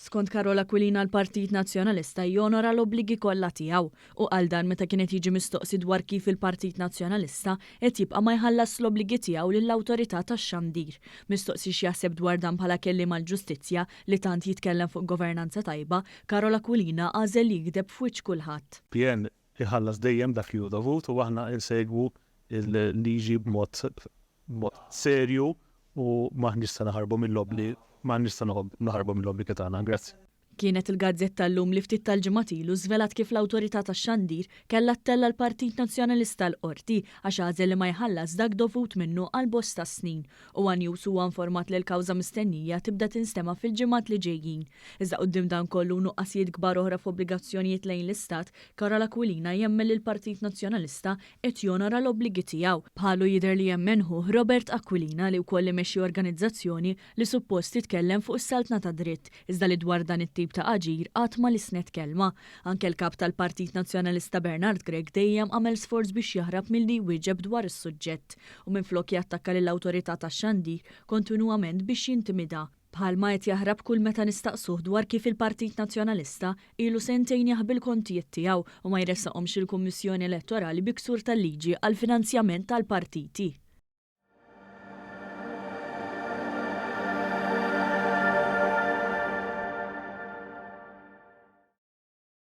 Skont Karol Aquilina l-Partit Nazzjonalista jonora l-obbligi kollha tiegħu u qal dan meta kien qed jiġi mistoqsi dwar kif il-Partit Nazzjonalista qed jibqa' ma jħallasx l-obbligi tiegħu lill-Awtorità tax-Xandir. Mistoqsi x'jaħseb dwar dan bħala kelliem għall-ġustizzja li tant jitkellem fuq governanza tajba, Karol Aquilina għażel li jigdeb f'wiċċ kulħadd. PN iħallas dejjem dak li hu dovut u aħna insegwu l-liġi b'mod b'mod serju u m'aħniex se naħarbu mill-obbli m'aħniex se naħarbu mill-obbligi tagħna. Grazzi. Kienet il-gazzetta Illum li ftit tal-ġimgħat ilu żvelat kif l-Awtorità tax-Xandir kellha ttella' l-Partit Nazzjonalista l-Qorti għax għażel li ma jħallas dak dovut minnu għal bosta snin. U one News huwa informat li l-kawża mistennija tibda tinstema' fil-ġimgħat li ġejjin. Iżda quddiem dan kollu u nuqqasijiet kbar oħra f'obbligazzjonijiet lejn l-Istat, Karol Aquilina jemmen li l-Partit Nazzjonalista qed jonora l-obbligi tiegħu. Bħalu jidher li jemmen ħuh Robert Aquilina li wkoll imexxi organizzazzjoni li suppost titkellem fuq is-saltna tad-dritt, iżda li dwar dan it-tip ta' aġir qatt ma lissnet kelma. Anke l-Kap tal-Partit Nazzjonalista Bernard Grech dejjem għamel sforz biex jaħrab milli jwieġeb dwar is-suġġett u minflok jattakka lill-Awtorità tax-Xandir kontinwament biex jintimida. Bħalma qed jaħrab kull meta nistaqsuh dwar kif il-Partit Nazzjonalista ilu sentejn jaħbi l-kontijiet tiegħu u ma jressaqhomx lill-Kummissjoni Elettorali bi ksur tal-liġi għall-finanzjament tal-partiti.